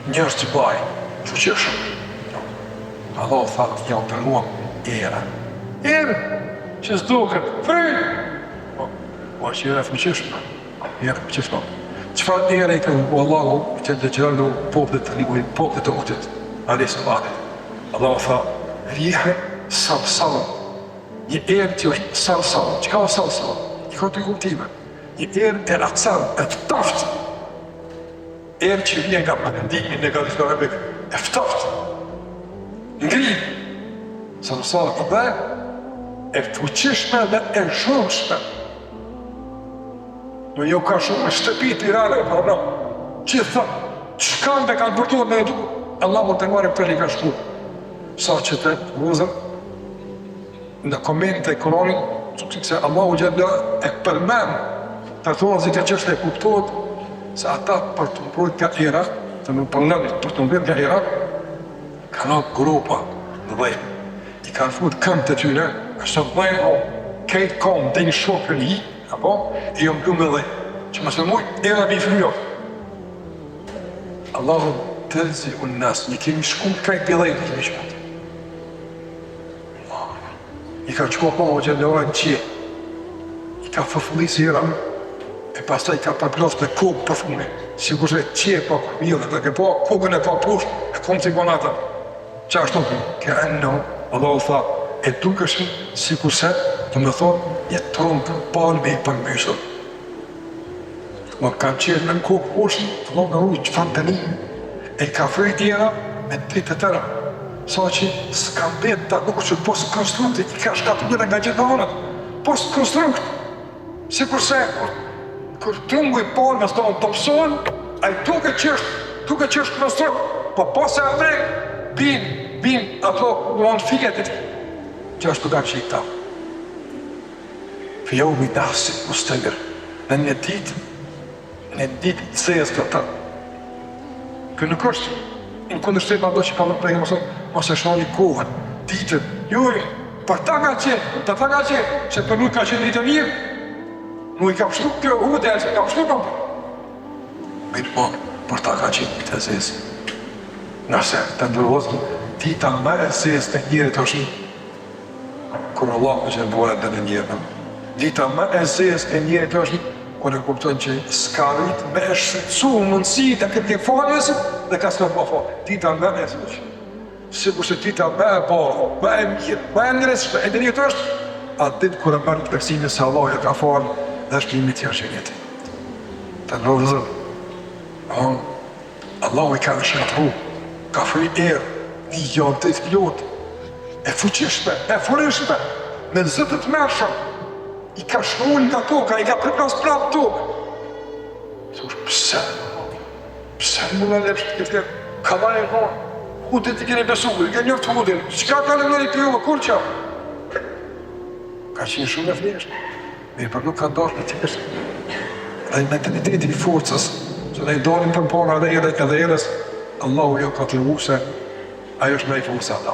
Njerëz të baj, fuqishëm. Allahu tha, ja u dërguam erë. Erë që s'duket, fryn. Po, po është erë e fuqishme. Erë e fuqishme. Çfarë ere i ka dërgu Allahu xhelle xhelaluhu popullit të Nuhit, popullit të Hudit, alejhi selam. Allahu tha, rihe sarsar. Një erë që është sarsar. Çka është sarsar? I ka dy kuptime. Një erë e acar, e ftoftë. Erë që vjen nga perëndimi negativ arabik, e ftohtë, ngri, sarsar dhe e fuqishme dhe e zhurmshme. Në jo ka shumë shtëpi të irane, po në, gjithë, çka në kanë përdorë me edu, Allahu tebareke ve teala i ka shku. Sa që të vëllezër, Në komente e Kuranit, se Allahu xhelle e përmend të thonë se kjo çështje e kuptohet se ata për të mbrojt nga era, të më përlënë për të mbrojt nga era, kanë hap gropa në dhe. I kanë fut këmbët e tyre, është dhe o krejt kom dhe një shokë në hi, apo, e jo mblu me dhe, që mos me mujt era me i fry. Allahu tenziun nas, i kemi shku krejt dhe i kemi shku. I ka çu Allahu xhelle ve ala në qiell. I ka fërfëllis era e pastaj i ka përplas me kokë përfuni. Sikurse qepa kur mjellet, e ke pa kokën e ka poshtë, e kom si bonata. Qashtu keennehum, Allahu tha, e dukeshin sikurse, domethonë, një trung palme i përmbysur. Më kanë qenë me kokë poshtë, të thonë në rrugë çfarë dënimi, e ka fryt era me ditë të tëra, sa që s'ka mbet ta nuk që pos konstrukti, i ka shkatërruar nga gjitha anët, pos konstrukt, sikurse kur, kur trungu i palmës do të dobësohen, ai duket që është, duket që është konstrukt, po pas e atë bin, bin ato në fiket e tij. Qashtu kanë qenë këta. Fi jeumin nahsin mustemir, në një ditë, një ditë të zezë për ta. Kjo nuk është në kundërshtim me ato që ka thënë pejgamberi sa mos e shani kohën, ditën. Jo, jo, për ta ka qenë, për ta ka qenë, se për nuk ka qenë ditë e mirë. Nuk i ka pështu kjo hude, se ka pështu për. Mirëpo, për ta ka qenë ditë e zezë. Nëse të nderuar vëllezër, dita më e zezë e njerit është Kur Allahu xhelle ve ala dënon njerin. Dita më e zezë e njerit është kur e kupton që s'ka arrit me e shfrytëzu mundësitë e kërkim faljes dhe ka s'ka pa falje. Dita më e zezë. Sikurse dita më e bardhë, më e mirë, më e ndritshme e njerit është atë ditë kur e merr besimin se Allahu ja ka falë dhe është limit i xhenetit. Të nderuar vëllezër, Allahu i ka shkatërru, ka fry erë, një javë ditë plot, e fuqishme, e furishme, me zë të tmerrshëm, i ka shmul nga toka, i ka përplas prapë tokë. Thush, pse? Pse më në lepshë të këtë? Ka ma e konë, Hudit i keni besu, i keni njoftë Hudin, çka ka në njëri pjuve, kur që? Ka qenë shumë e thjeshtë. Mirëpo nuk ka dashur të thjesht. Dhe mentaliteti i forcës, që ne i dalim përpara edhe edhe edhe erës, Allahu ju ka tregu se ai është më i fortë se ata.